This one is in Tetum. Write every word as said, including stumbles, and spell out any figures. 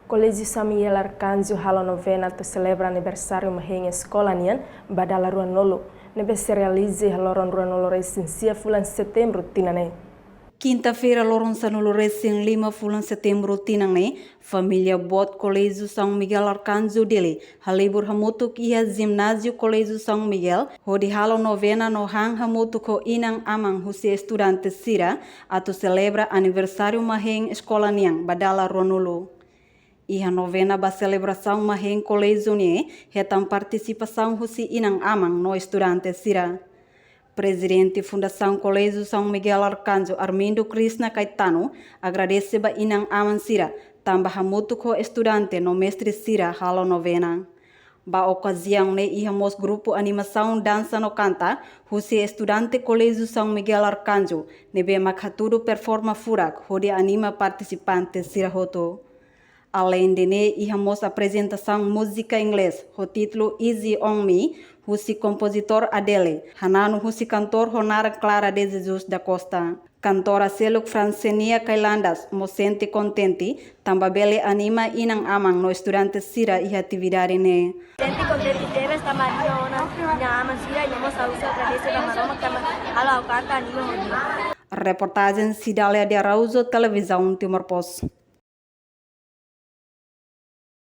Koléjiu São Miguel Arcanjo halo novena atu selebra aniversáriu mahein eskola nian ba dala ruanulu, ne'ebé sei realiza iha loron ruanulu resin sia fulan Setembru tinan ne'e. Kinta-feira, loron sanulu resin lima fulan Setembru tinan ne'e, família boot Koléjiu São Miguel Arcanjo Dili halibur hamutuk iha jimáziu Koléjiu São Miguel, hodi halo novena no han hamutuk ho inan-aman husi estudante sira, atu selebra aniversáriu mahein eskola nian ba dala ruanulu. Iha novena ba selebrasaun mahein koléjiu ne'e, hetan partisipasaun husi inan-aman no estudante sira. Prezidente Fundasaun Koléjiu São Miguel Arcanjo, Armindo Krishna Caetano, agradese ba inan-aman sira, tanba hamutuk ho estudante no mestre sira halo novena. Ba okaziaun ne'e iha mós grupu animasaun dansa no kanta husi estudante Koléjiu São Miguel Arcanjo, ne'ebé mak hatudu performa furak hodi anima partisipante sira hotu. Aleinde ne'e, iha mós aprezentasaun múzika inglés ho títulu Easy on Me, husi kompozitór Adele, hananu husi kantór ho naran Clara de Jesus da Costa. Kantóra seluk Francenia Cailandas mós sente kontente, tanba bele anima inan-aman no estudante sira iha atividade ne'e. Sente kontente tebes tanba anima ona inan-aman sira, i no mós ha'u sei agradese ba Maromak tanba halo ha'u kanta anima ho nia. Reportajen Cidália de Araújo, Televizaun Timor Post.